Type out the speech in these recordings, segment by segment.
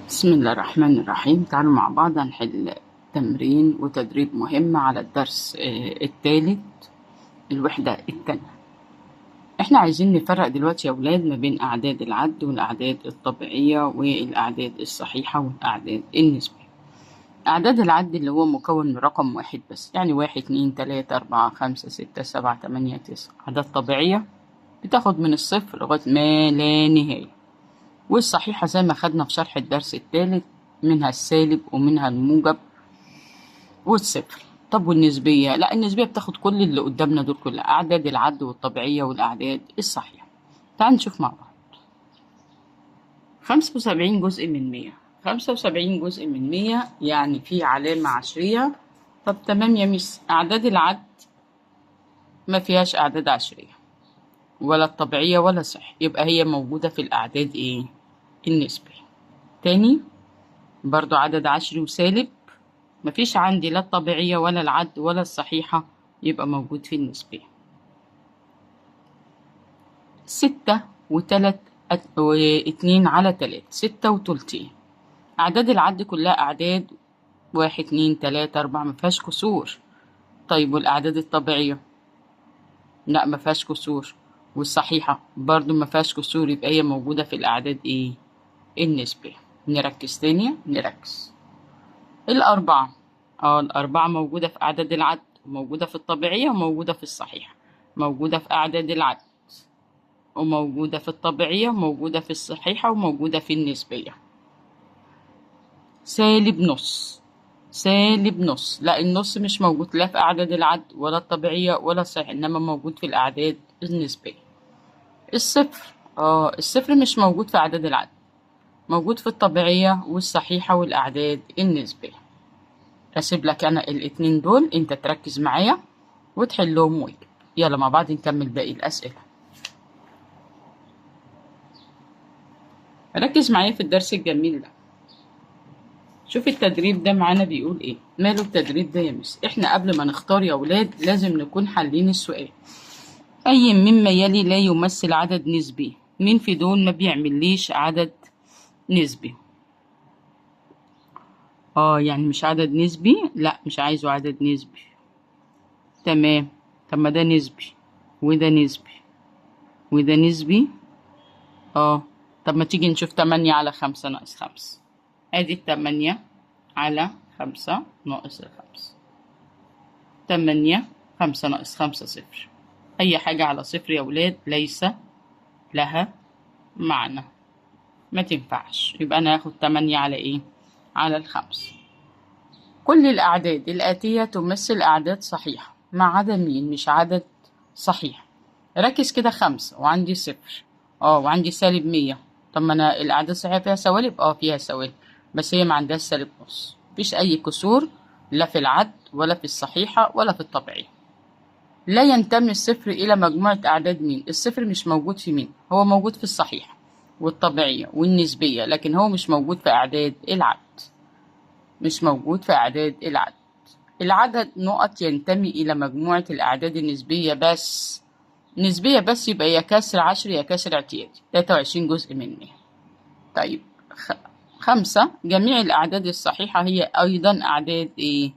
بسم الله الرحمن الرحيم. تعالوا مع بعض هنحل تمرين وتدريب مهم على الدرس الثالث الوحدة الثانية. احنا عايزين نفرق دلوقتي يا ولاد ما بين أعداد العد والأعداد الطبيعية والأعداد الصحيحة والأعداد النسبية. أعداد العد اللي هو مكون من رقم واحد بس، يعني 1 2 3 4 5 6 7 8 9، أعداد طبيعية بتاخد من الصفر لغاية ما لا نهاية. والصحيحة زي ما خدنا في شرح الدرس الثالث منها السالب ومنها الموجب والصفر. طب والنسبية؟ لا، النسبية بتاخد كل اللي قدامنا دول كلها، أعداد العد والطبيعية والأعداد الصحيحة. تعال نشوف مع بعض. 75 جزء من 100، 75 جزء من 100 يعني في علامة عشرية. طب تمام يا ميس، أعداد العد ما فيهاش أعداد عشرية ولا الطبيعية ولا صح، يبقى هي موجودة في الأعداد إيه؟ النسبية. تاني برضو عدد عشري وسالب، مفيش عندي لا الطبيعية ولا العد ولا الصحيحة، يبقى موجود في النسبية. 6 و3 و2 على 3، 6 وتلتين. أعداد العد كلها أعداد 1 2 3 4 مفيهاش كسور. طيب والأعداد الطبيعية؟ لا مفيهاش كسور، والصحيحة برضو مفيهاش كسور، يبقى هي موجودة في الأعداد إيه؟ النسبية. نركز تاني، نركز. الأربعة، الأربعة موجودة في أعداد العد، وموجودة في الطبيعية، وموجودة في الصحيحة، موجودة في أعداد العد وموجودة في الطبيعية وموجودة في الصحيحة وموجودة في النسبية. سالب نص، سالب نص، لا النص مش موجود لا في أعداد العد ولا الطبيعية ولا الصحيحة، إنما موجود في الأعداد النسبية. الصفر، الصفر مش موجود في أعداد العد، موجود في الطبيعية والصحيحة والأعداد النسبية. أسيب لك أنا الاتنين دول، أنت تركز معايا وتحلهم واجب. يلا مع بعض نكمل باقي الأسئلة. ركز معايا في الدرس الجميل ده. شوف التدريب ده معانا بيقول ايه. ماله التدريب ده يا مس؟ احنا قبل ما نختار يا ولاد لازم نكون حالين السؤال. اي مما يلي لا يمثل عدد نسبي؟ مين في دول ما بيعمليش عدد نسبي؟ يعني مش عدد نسبي؟ لا مش عايزه عدد نسبي. تمام، طب ما ده نسبي وده نسبي وده نسبي. طب ما تيجي نشوف 8 على 5 ناقص 5. ادي 8 على 5 ناقص 5، 8 5 ناقص 5 0. اي حاجة على صفر يا ولاد ليس لها معنى، ما تنفعش. يبقى انا هاخد 8 على ايه؟ على 5. كل الاعداد الاتية تمثل اعداد صحيحة ما عدا مين؟ مش عدد صحيح. ركز كده، 5 وعندي 0، وعندي سالب 100. طب ما انا الاعداد الصحيحة فيها سوالب؟ فيها سوالب، بس هي ما عندهاش سالب نص. مفيش اي كسور لا في العد ولا في الصحيحة ولا في الطبيعية. لا ينتمي الصفر الى مجموعة اعداد مين؟ الصفر مش موجود في مين؟ هو موجود في الصحيحة والطبيعية والنسبية، لكن هو مش موجود في اعداد العد. مش موجود في اعداد العد. العدد نقط ينتمي الى مجموعة الاعداد النسبية بس. نسبية بس، يبقى يا كسر عشري يا كسر اعتيادي. 23 جزء من 100. طيب 5 جميع الأعداد الصحيحة هي أيضا أعداد إيه؟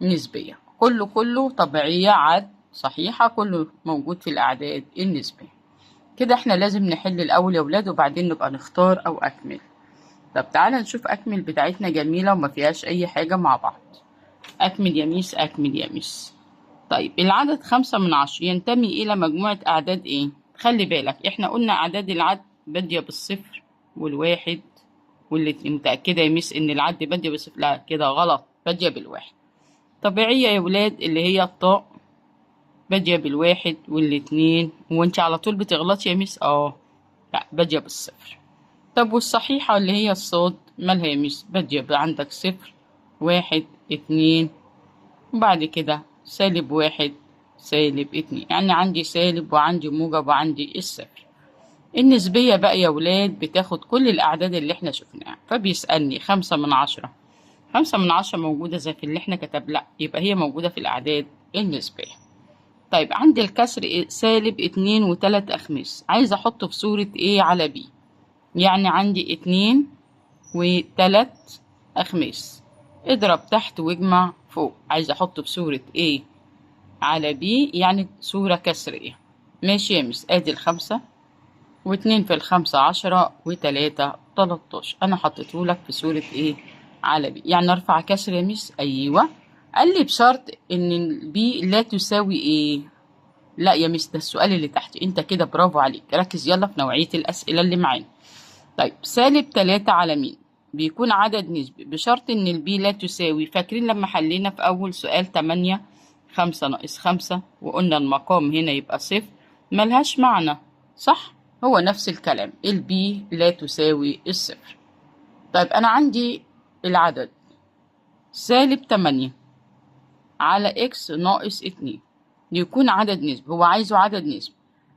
نسبية. كله طبيعية، عد، صحيحة، كله موجود في الأعداد النسبية. كده احنا لازم نحل الأول يا ولاد وبعدين نبقى نختار أو أكمل. طب تعالى نشوف أكمل بتاعتنا جميلة وما فيهاش أي حاجة مع بعض. أكمل يا ميس، أكمل يا ميس. طيب العدد 5 من 10 ينتمي إلى مجموعة أعداد إيه؟ خلي بالك إحنا قلنا أعداد العد بادية بالصفر والواحد والاتنين. متأكدة يا ميس إن العد بادية بالصفر؟ لا كده غلط، بادية بالواحد. طبيعية يا ولاد اللي هي الطاء بادية بالواحد والاتنين. وانت على طول بتغلطي يا ميس؟ لا بادية بالصفر. طب والصحيحة اللي هي الصاد مالها يا ميس؟ بادية عندك 0 1 2 وبعد كده سالب 1 سالب 2، يعني عندي سالب وعندي موجب وعندي الصفر. النسبية بقى يا ولاد بتاخد كل الأعداد اللي احنا شفناها. فبيسألني 5 من 10، 5 من 10 موجودة زي في اللي احنا كتب؟ لا، يبقى هي موجودة في الأعداد النسبية. طيب عندي الكسر سالب 2 و3 أخماس، عايزة أحطه في صورة A على B، يعني عندي 2 وتلات أخماس. اضرب تحت واجمع فوق. عايز أحطه بصورة A على B، يعني صورة كسرية. ماشي يا مس. ادي الخمسة، واتنين في الخمسة 10، وتلاتة 13. أنا حطيتهولك في صورة A على B، يعني أرفع كسر يا مس؟ أيوة. قال لي بشرط إن ال B لا تساوي إيه؟ لا يا مس، ده السؤال اللي تحت. أنت كده برافو عليك، ركز يلا في نوعية الأسئلة اللي معانا. طيب سالب 3 على مين؟ بيكون عدد نسبي بشرط إن ال B لا تساوي. فاكرين لما حلينا في أول سؤال 8 5 ناقص 5 وقلنا المقام هنا يبقى صفر، ملهاش معنى صح؟ هو نفس الكلام، ال B لا تساوي الصفر. طيب أنا عندي العدد سالب 8 على X ناقص 2 يكون عدد نسبي، هو عايزه عدد نسبي.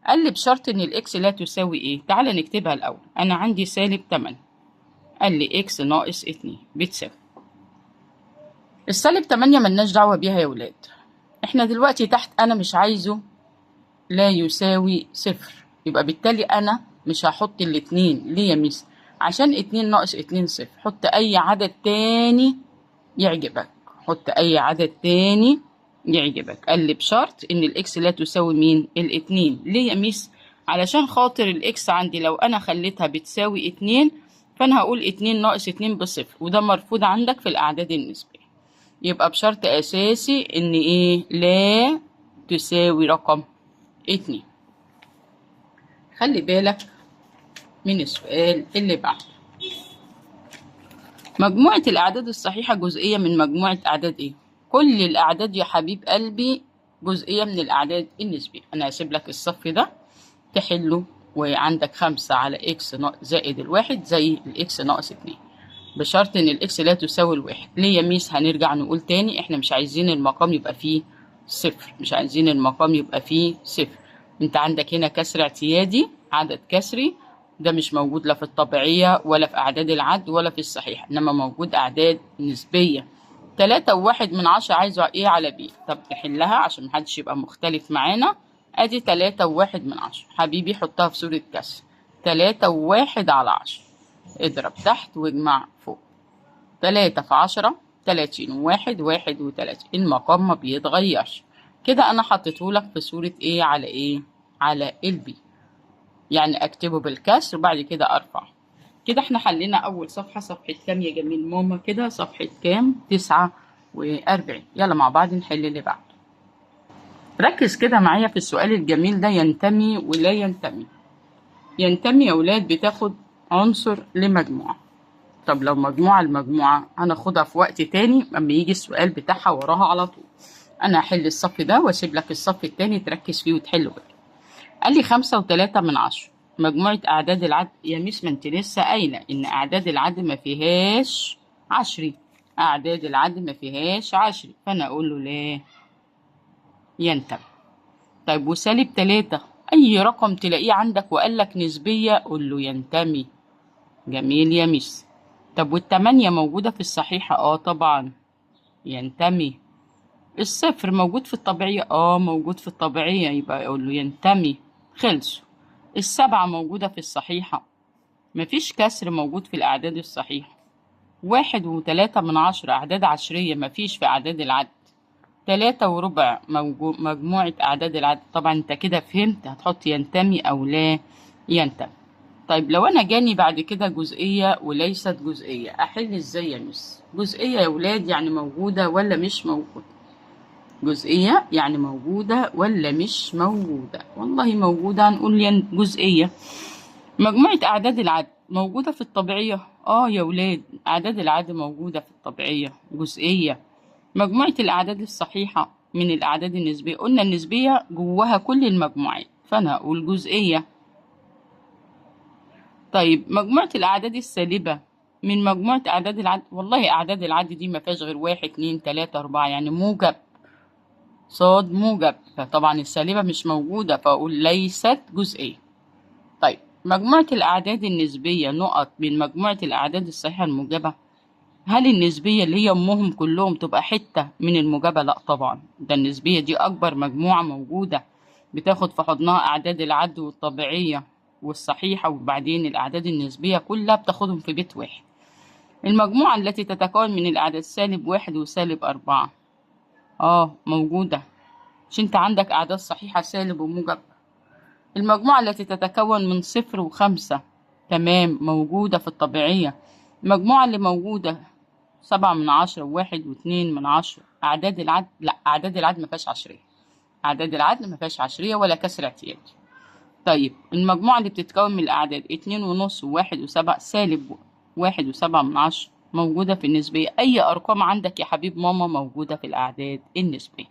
قال لي بشرط إن ال X لا تساوي إيه؟ تعالى نكتبها الأول. أنا عندي سالب 8، قال لي X ناقص 2 بتساوي السالب 8، ملناش دعوة بيها يا ولاد. إحنا دلوقتي تحت أنا مش عايزه لا يساوي صفر، يبقى بالتالي أنا مش هحط الاتنين. ليه يا ميس؟ عشان 2 ناقص 2 صفر. حط أي عدد تاني يعجبك، حط أي عدد تاني يعجبك. قال لي بشرط إن ال X لا تساوي مين؟ الاتنين. ليه يا ميس؟ علشان خاطر ال X عندي لو أنا خليتها بتساوي 2 فأنا هقول 2 ناقص 2 بصفر، وده مرفوض عندك في الأعداد النسبية. يبقى بشرط أساسي إن إيه؟ لا تساوي رقم 2. خلي بالك من السؤال اللي بعده. مجموعة الأعداد الصحيحة جزئية من مجموعة أعداد إيه؟ كل الأعداد يا حبيب قلبي جزئية من الأعداد النسبية. أنا هسيب لك الصف ده تحله، وعندك 5 على X زائد الواحد زي ال X ناقص 2، بشرط إن ال X لا تساوي الواحد. ليه يا ميس؟ هنرجع نقول تاني، إحنا مش عايزين المقام يبقى فيه صفر، مش عايزين المقام يبقى فيه صفر. أنت عندك هنا كسر اعتيادي، عدد كسري، ده مش موجود لا في الطبيعية ولا في أعداد العد ولا في الصحيح، إنما موجود أعداد نسبية. 3.1 عايزه إيه على B؟ طب نحلها عشان محدش يبقى مختلف معانا. أدي 3.1 حبيبي، حطها في صورة كسر، 3.1/10. اضرب تحت واجمع فوق. 3 في 10 30، وواحد 31، المقام ما بيتغيرش. كده أنا حطيتهولك في صورة إيه على إيه؟ على ال B، يعني أكتبه بالكسر وبعد كده أرفع. كده احنا حلينا أول صفحة. صفحة كام يا جميل ماما؟ كده صفحة كام؟ 49. يلا مع بعض نحل اللي بعده. ركز كده معايا في السؤال الجميل ده، ينتمي ولا ينتمي. ينتمي يا ولاد بتاخد عنصر لمجموعة. طب لو مجموعة لمجموعة هناخدها في وقت تاني اما يجي السؤال بتاعها وراها على طول. أنا هحل الصف ده وأسيب لك الصف التاني تركز فيه وتحله بقى. قال لي 5.3 مجموعة أعداد العد. يا ميس ما أنت لسه قايلة إن أعداد العد ما فيهاش عشري، أعداد العد ما فيهاش عشري، فأنا أقول له لا ينتمي. طيب وسالب 3، أي رقم تلاقيه عندك وقال لك نسبية قول له ينتمي. جميل يا ميس. طب والتمانية موجودة في الصحيحة؟ آه طبعا ينتمي. الصفر موجود في الطبيعية؟ آه موجود في الطبيعية، يبقى أقول له ينتمي. خلصوا. السبعة موجودة في الصحيحة، مفيش كسر موجود في الأعداد الصحيحة. 1.3 أعداد عشرية مفيش في أعداد العد. 3.25 مجموعة أعداد العد. طبعا أنت كده فهمت هتحط ينتمي أو لا ينتمي. طيب لو أنا جاني بعد كده جزئية وليست جزئية أحل إزاي يا مس؟ جزئية يا ولاد يعني موجودة ولا مش موجودة؟ جزئية يعني موجودة ولا مش موجودة؟ والله موجودة، هنقول جزئية. مجموعة أعداد العد موجودة في الطبيعية؟ آه يا ولاد أعداد العد موجودة في الطبيعية جزئية. مجموعة الأعداد الصحيحة من الأعداد النسبية، قلنا النسبية جواها كل المجموعات، فأنا هقول جزئية. طيب مجموعة الأعداد السالبة من مجموعة أعداد العد، والله أعداد العد دي ما فيهاش غير 1 2 3 4، يعني موجب صاد موجب، فطبعا السالبة مش موجودة فأقول ليست جزئية. طيب مجموعة الأعداد النسبية نقط من مجموعة الأعداد الصحيحة الموجبة، هل النسبية اللي هي أمهم كلهم تبقى حتة من الموجبة؟ لا طبعا، ده النسبية دي أكبر مجموعة موجودة، بتاخد في حضنها أعداد العد والطبيعية والصحيحة، وبعدين الأعداد النسبية كلها بتاخدهم في بيت واحد. المجموعة التي تتكون من الأعداد سالب 1 وسالب 4، موجودة، مش انت عندك أعداد صحيحة سالب وموجب. المجموعة التي تتكون من 0 و5، تمام، موجودة في الطبيعية. المجموعة اللي موجودة 7 من 10 و1 و2 من 10. أعداد العد، لا، أعداد العد ما فيهاش عشرية، أعداد العد ما فيهاش عشرية ولا كسر اعتيادي. طيب المجموعة اللي بتتكون من الأعداد 2.5 و1 و7، سالب 1 و7 من 10، موجودة في النسبية. أي أرقام عندك يا حبيب ماما موجودة في الأعداد النسبية.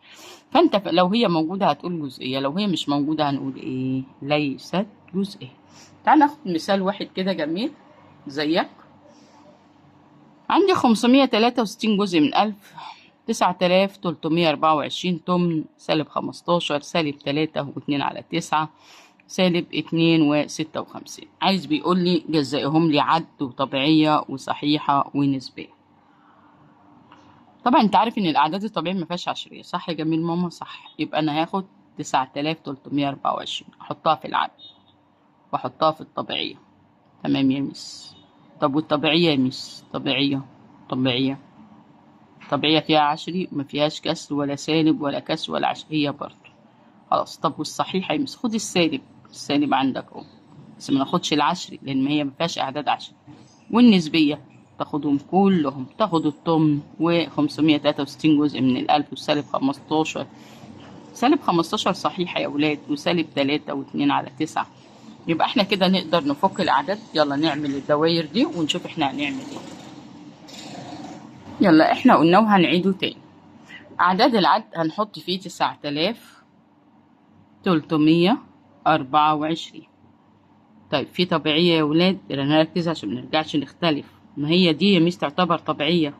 فأنت لو هي موجودة هتقول جزئية، لو هي مش موجودة هنقول إيه؟ ليست جزئية. تعال ناخد مثال واحد كده جميل زيك. عندي 563 جزء من 1000، 9324 تمن، سالب 15، سالب 3 و2 على 9، سالب 2 و56. عايز بيقول لي جزئهم لي عد وطبيعية وصحيحة ونسبية. طبعا انت عارف ان الاعداد الطبيعية ما فيهاش عشرية، صح يا جميل ماما؟ صح. يبقى انا هاخد 9324 احطها في العد واحطها في الطبيعية. تمام يا مس. طب والطبيعية يا مس؟ طبيعية، طبيعية، طبيعية فيها عشري، ما فيهاش كسر ولا سالب ولا كسر ولا عشرية برضه. خلاص. طب والصحيحة يا مس؟ خد السالب، السالب عندك اهو، بس ما ناخدش العشري لان هي ما فيهاش اعداد عشري. والنسبية تاخدهم كلهم، تاخد التمن و563 جزء من الألف والسالب 15، سالب 15 صحيحة يا ولاد، وسالب 3 و2 على 9. يبقى احنا كده نقدر نفك الأعداد. يلا نعمل الدواير دي ونشوف احنا هنعمل ايه. يلا احنا قلنا وهنعيده تاني. أعداد العد هنحط فيه 9324. طيب في طبيعية يا ولاد، نركز عشان منرجعش نختلف، ما هي دي يا ميس تعتبر طبيعية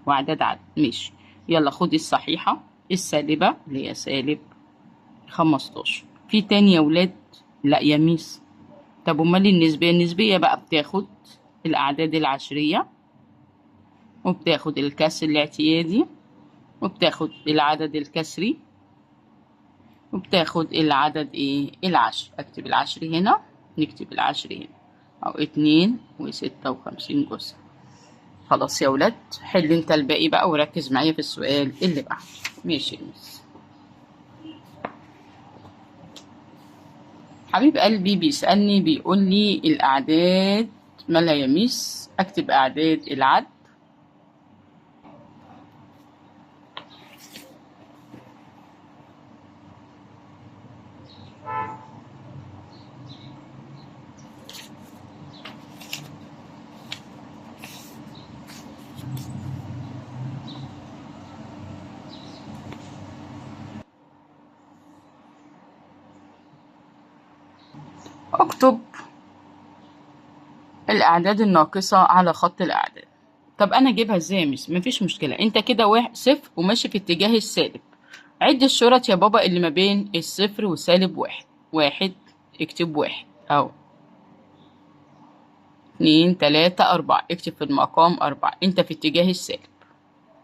وأعداد عد، ماشي. يلا خدي الصحيحة السالبة اللي هي سالب 15. في تاني يا ولاد؟ لا يا ميس. طب امال النسبية؟ النسبية بقى بتاخد الأعداد العشرية وبتاخد الكسر الاعتيادي وبتاخد العدد الكسري وبتاخد العدد ايه؟ العشر. اكتب العشري هنا، نكتب العشري هنا، او 2 و56 جزء. خلاص يا ولاد، حل انت الباقي بقى وركز معايا في السؤال اللي بعده. ماشي يا ميس. حبيب قلبي بيسألني بيقول لي الأعداد مالها يا ميس؟ أكتب أعداد العد. اكتب الأعداد الناقصة على خط الأعداد. طب أنا أجيبها إزاي يا ميس؟ مفيش مشكلة، أنت كده 0 وماشي في اتجاه السالب. عد الشرط يا بابا اللي ما بين الصفر وسالب 1. 1 اكتب 1 أهو، 2 3 4، اكتب في المقام 4، أنت في اتجاه السالب.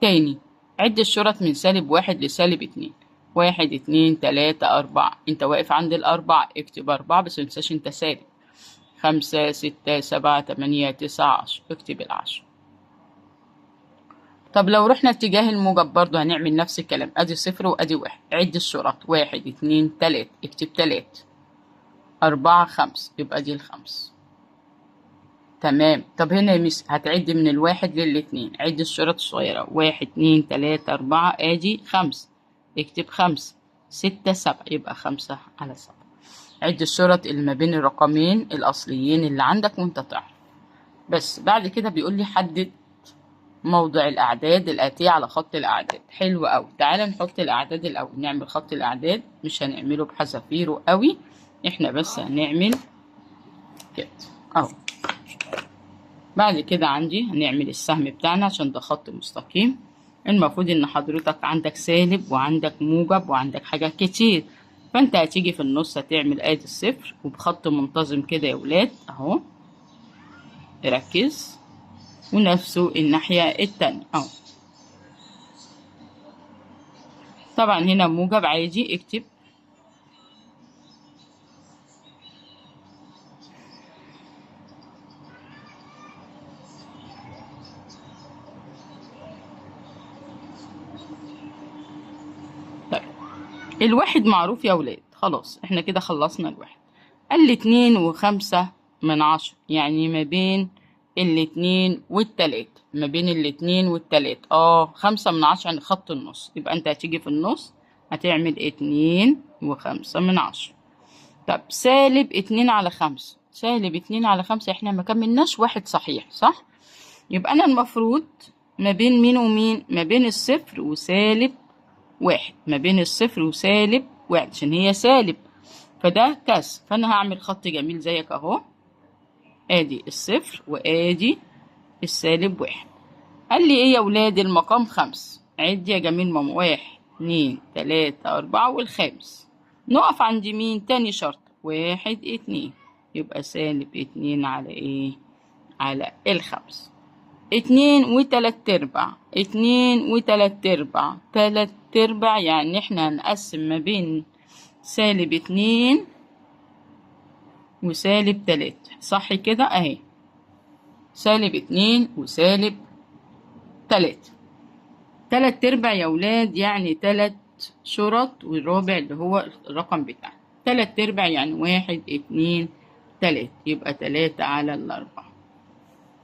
تاني عد الشرط من سالب 1 لسالب 2. 1 2 3 4، أنت واقف عند الأربعة، اكتب 4 بس متنساش أنت سالب. 5 6 7 8 9 10، اكتب 10. طب لو رحنا اتجاه الموجب برضو هنعمل نفس الكلام، ادي 0 وادي 1، عد الشرط 1 2 3، اكتب 3 4 5، يبقى دي 5. تمام. طب هنا يا ميس هتعد من 1 لل2، عد الشرط الصغيرة 1 2 3 4، ادي 5، اكتب 5 6 7، يبقى 5 على 7. عد الشرط اللي ما بين الرقمين الأصليين اللي عندك وانت تعرف. بس بعد كده بيقول لي حدد موضع الأعداد الآتية على خط الأعداد. حلو أوي. تعالى نحط الأعداد الأول، نعمل خط الأعداد، مش هنعمله بحذافيره أوي، احنا بس هنعمل كده أهو. بعد كده عندي هنعمل السهم بتاعنا عشان ده خط مستقيم. المفروض إن حضرتك عندك سالب وعندك موجب وعندك حاجات كتير، فأنت هتيجي في النص هتعمل آدي الصفر وبخط منتظم كده يا ولاد أهو، ركز، ونفسه الناحية التانية أهو. طبعا هنا موجب عادي، اكتب الواحد معروف يا ولاد، خلاص احنا كده خلصنا الواحد. قال لي 2.5، يعني ما بين الاتنين والتلاتة، ما بين الاتنين والتلاتة. 5 من 10 يعني خط النص، يبقى انت هتيجي في النص هتعمل 2.5. طب سالب 2/5، سالب 2/5 احنا ما كملناش واحد صحيح، صح؟ يبقى انا المفروض ما بين مين ومين؟ ما بين الصفر وسالب واحد، ما بين الصفر وسالب واحد عشان هي سالب، فده كسر. فانا هعمل خط جميل زيك اهو، ادي الصفر وادي السالب واحد. قال لي ايه يا ولاد؟ المقام 5، عد يا جميل ماما، 1 2 3 4 والخامس. نقف عند مين؟ تاني شرط، 1 2، يبقى سالب 2 على ايه؟ على الخمس. 2 3/4، 2 3/4، 3/4 يعني احنا هنقسم ما بين سالب 2 وسالب 3، صح كده؟ اهي سالب 2 وسالب 3. 3/4 يا ولاد يعني 3 شرط والرابع اللي هو الرقم بتاعنا. 3/4 يعني 1 2 3، يبقى 3/4.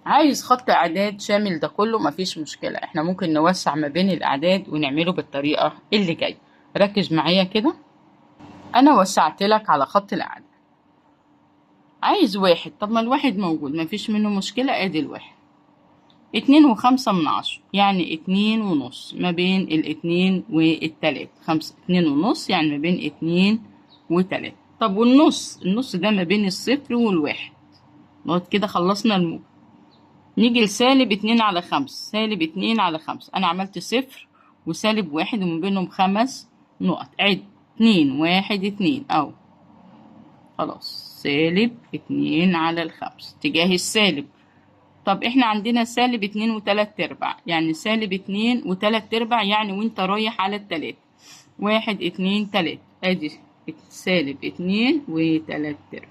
عايز خط أعداد شامل ده كله مفيش مشكلة، احنا ممكن نوسع ما بين الأعداد ونعمله بالطريقة اللي جاية. ركز معايا كده، أنا وسعت لك على خط الأعداد. عايز واحد، طب ما الواحد موجود مفيش منه مشكلة، ادي الواحد. 2.5 يعني 2.5، ما بين الاتنين والتلاتة، خمسة، 2.5 يعني ما بين 2 و3. طب والنص، النص ده ما بين الصفر والواحد. لغاية كده خلصنا الموجب. نيجي لسالب 2/5، سالب 2/5 أنا عملت صفر وسالب واحد ومن بينهم 5 نقط، عد 2 1 2 أهو، خلاص سالب 2/5 اتجاه السالب. طب احنا عندنا سالب 2 3/4، يعني سالب 2 3/4 يعني وانت رايح على التلاتة، 1 2 3، ادي سالب 2 3/4.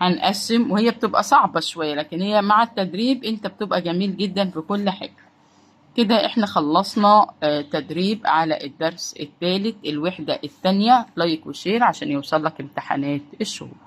هنقسم، وهي بتبقى صعبة شوية لكن هي مع التدريب انت بتبقى جميل جدا في كل حاجة. كده احنا خلصنا تدريب على الدرس الثالث الوحدة الثانية. like و share عشان يوصل لك امتحانات الشهور.